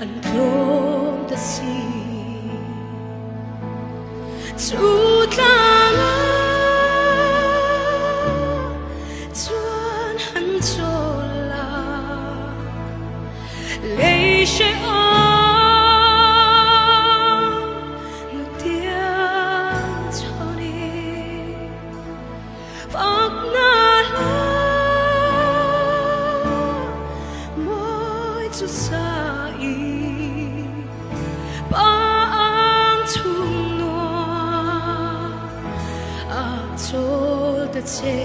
An tlawm ta si. Chu tlangah chuan han chawl a, lei hrehawm nutiang chhawnin fakna hla mawi chu sa i. Pa ang chung nuam a chawl ta che.